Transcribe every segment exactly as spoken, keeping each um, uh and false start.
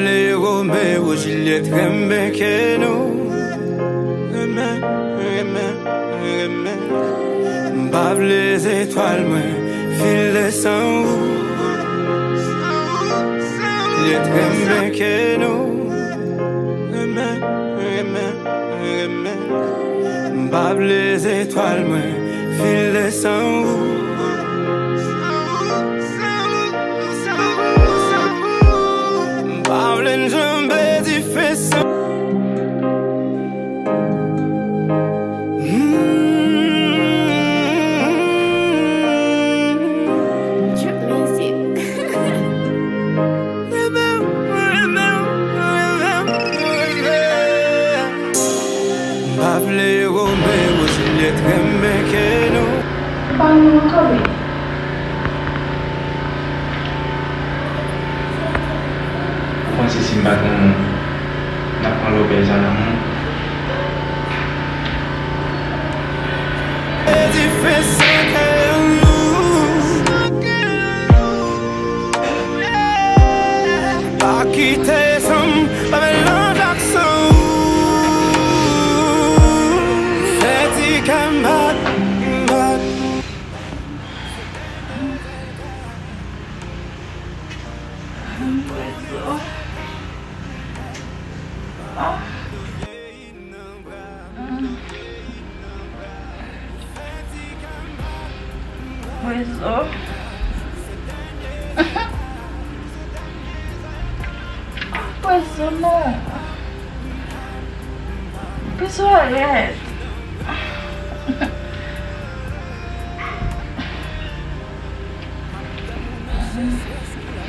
Vle Romeo Juliet renmen ke nou. Renmen, renmen, renmen. M pa vle zetwal mwen file san ou. Juliet renmen ke nou. Renmen, renmen, renmen. M pa vle zetwal mwen file san ou. M pa vle n janbe dife san. Trip music. M pa vle Romeo Juliet renmen ke nou. Ou pa renmen m ankò, baby? Ou panse si m pa t renmen w, n ap pran lòbèy sa nan men w? Dife san kè nou. Pa kite san m, pa melanj ak san ou. Fè ti kè m bat, bat. Rezo. Rezo non. Rezo arèt.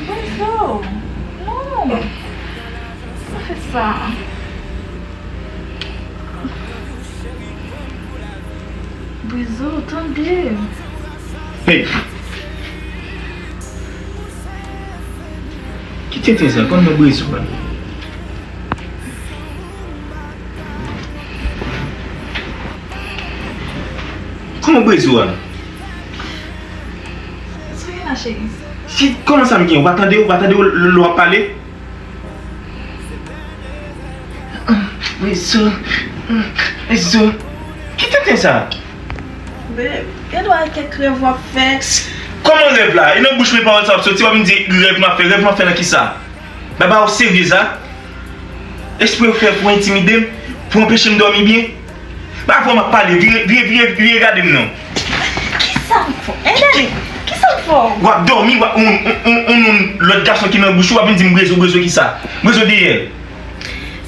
Rezo. Non. Pa fè sa. Rezo, tande. Hey! Ki tenten sa? Kòman Brezo a? Kòman Brezo a? Sa gen la, cheri? Si, kòman sa m gen? Ou pa tande, ou pa tande lè w ap pale? Rezo. Rezo. Ki tenten sa? Babe, gen dwa kèk rèv w ap fè. Kòman rèv la? E nan bouch mwen pawòl sa w ap soti, w ap vin di rèv m ap fè. Rèv m ap fè nan kisa? Bagay ou serye sa? Espre ou fè pou entimide m, pou anpeche m dòmi byen? Pa fò m ap pale, vire, vire, vire, vire gade m non. Kisa m fè w? Hein, Dani? Kisa m fè w? W ap dòmi, w ap, on, on, on, on, on lòt gason ki nan bouch ou, w ap vin di m Brezo, Brezo kisa? Brezo deyè.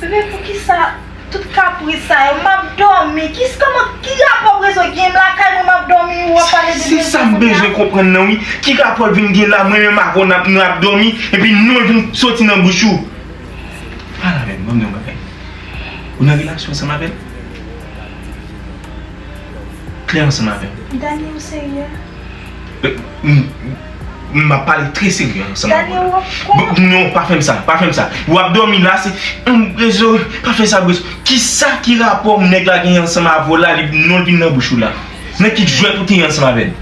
Bebe, poukisa tout kapris sa yo? M ap dòmi. Kis-, kòman, ki rapò Brezo gen lakay mwen, m ap dòmi, w ap pale de Brezo kounya? Se sa m bezwen konprann nan, wi. Ki rapò l vin gen la, mwen menm avè w n ap, n ap dòmi, epi non l vin soti nan bouch ou? Pale avè m, ban m di yon bagay. Ou nan relasyon ansanm avè l? Klè ansanm avè m. Dani, ou serye? Euh, m, m, m ap pale trè serye ansanm avè w. Dani, ou ap... Bon, non, pa fè m sa, pa fè m sa. W ap dòmi la, se, hum, Brezo, pa fè sa, Brezo. Kisa ki rapò nèg la gen ansanm avè w la, li, non l vin nan bouch ou la? Nan ki jwèt ou te ye ansanm avè l?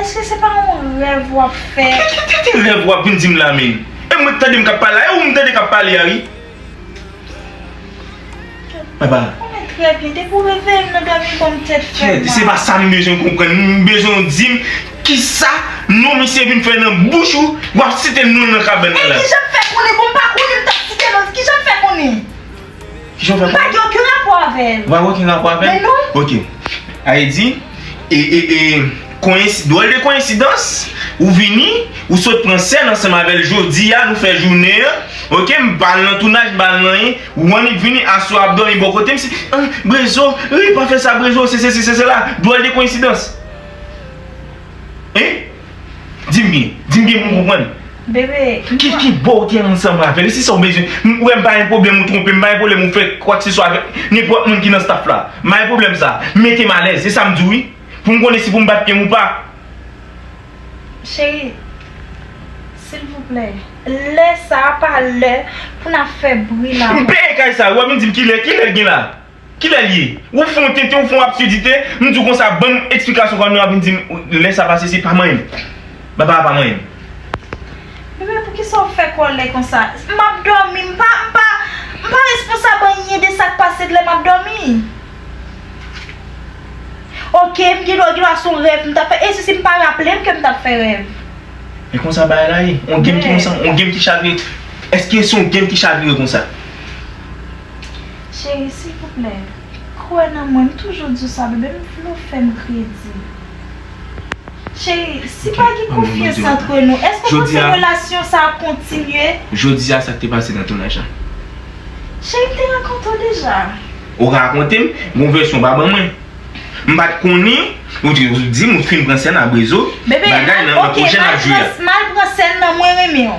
Èske se pa yon rèv w ap fè? Ki, ki, ki, ki rèv w ap vin di m la, menm? E mwen k tande m k ap pale la, e ou m tande k ap pale a, wi. Papa. Ou konnen trè byen, depi w reveye m nan dòmi, bon, m tèt fè mal. Kèt, se pa sa m bezwen konprann. M bezwen w di m kisa non misye vin fè nan bouch ou, w ap site non l nan kabann nan la. E kijan m fè konnen? Bon, m pa konnen, m t ap site non l. Kijan m fè konnen? Kijan w fè konnen? M pa gen okenn rapò avè l. Ou pa gen okenn rapò avè l? Men non. Ok. Ayiti, e, e, e, koyensi-, dwòl de koyensidans, ou vini, ou sot pran sèn ansanm avè l jodi a, nou fè jounen an, ok, m pa al nan tounaj, m pa al nan anyen, ou annik vini, aswè ap dòmi bò kote m, se, ah, Brezo, wi, pa fè sa, Brezo, se sesi, se sela, dwòl de koyensidans. Hein? Di m byen, di m byen pou m konprann. Bebe, ki, ki bò w te ansanm avè l? E se sa w bezwen. M, ou wè m pa gen pwoblèm ou twonpe m, m pa gen pwoblèm ou fè kwakseswa avèk nenpòt moun ki nan staff la. M pa gen pwoblèm sa. Mete m alèz, se sa m di w wi. Pou m konnen si pou m bat pye m ou pa. Cheri, silvouplè, lè sa a pa lè pou n ap fè bri la. M peye kay sa, w ap vin di m kilè, kilè l gen la? Kilè l ye? Ou fè yon tenten, ou fè yon absidite, m di w konsa, ban m eksplikasyon kòm w ap vin di m lè sa pase, se pa manyen m. Papa a pa manyen m. Bebe, poukisa Sa w fè kòlè konsa? M ap dòmi, m pa, m pa, m pa responsab anyen de sa k pase lè m ap dòmi. Oke, m gen dwa, gen dwa se yon rèv m t ap fè. E si, si m pa raple m ke m t ap fè rèv? E konsa bagay la ye? On game ki konsa, on game ki chavire. Èske se yon game ki chavire konsa? Cheri, silvouplè, kwè nan mwen, m toujou di w sa, bebe, m vle w fè m kredi. Cheri, si pa gen konfyans antre nou, èske w panse relasyon sa a ap kontinye? Jodi a, sa k te pase nan tounaj la? Cheri, m te rakonte w deja. Ou rakonte m, gon vèsyon w pa ban mwen. M pa t konnen, ou di, ou di m ou fin pran sèn a Brezo, bagay nan, nan pwojè n ap jwe a. Bebe, m al pran sèn nan Mwen Renmen W.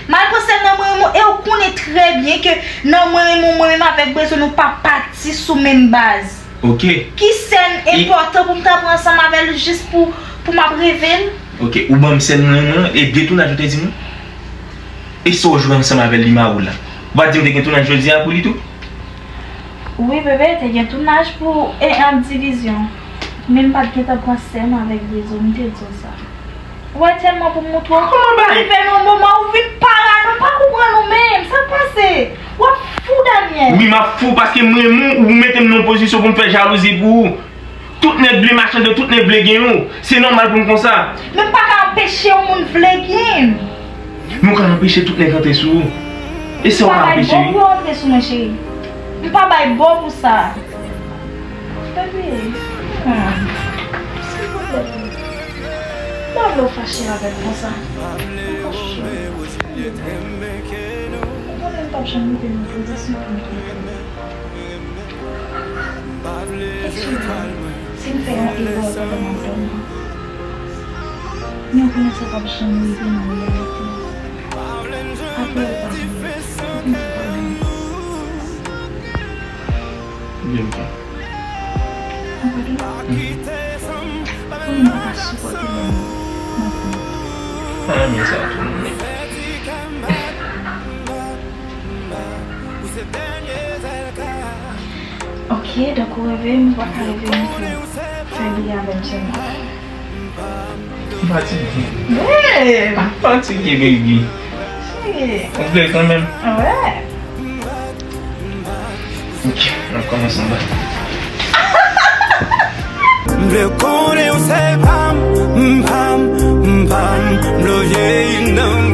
M al pran sèn nan Mwen Renmen W, e ou konnen trè byen ke nan Mwen Renmen W, mwen menm avèk Brezo, nou pa pati sou menm baz. Oke. Ki sèn enpòtan pou m ta pran ansanm avè l jis pou, pou m ap reve l? Oke, ou ban m sèn nan, nan, e gen tounaj ou te di m? E sa w jwe ansanm avè l, li mare w la? Ou pa t di m te gen tounaj jodi a pou li tou? Wi, bebe, te gen tounaj pou e, an divizyon. Men m pa t gentan pran sèn avèk Brezo, m te di w sa. Ou wè tèlman pou m montre w. Kòman bay? Rive nan moman ou vin parano, m pa konprann ou menm. Sa k pase? W ap fou, Daniel. Wi, m ap fou paske m renmen w, ou mete m nan yon pozisyon pou m fè jalouzi pou ou. Tout nèg vle machann de, tout nèg vle gen ou. Se nòmal pou m konsa. Men m pa ka anpeche yon moun vle gen m. Men w ka anpeche tout nèg antre sou ou. E sa w ka anpeche, wi. M pa bay bò pou yo antre sou mwen, cheri. M pa bay bò pou sa. Bebe, hmm, silvouplè, m pa vle w fache avè m konsa. M pa cho. Ou konnen m p ap janm rive nan pozisyon pou m twonpe w. Eskize m si m fè yon erè pandan m ap dòmi. Men ou konnen sa p ap janm rive nan reyalite. Apre ou pa vle, ou konn sa pa renmen. Byen, m fè. Ou pa vle? Ou menm pa ka sipòte lè m ap pran. Pa renmen sa tou, non, men. Ok, donk ou reve, m pa ka reve, m fè li avè m sèlman. M fatige. Babe! M fatige, baby. Cheri. Ou vle l kanmenm? Wi. Ok, n ap kòmanse anba. M vle konnen w se pa m, m pa m, m pa m. M vle w vyeyi nan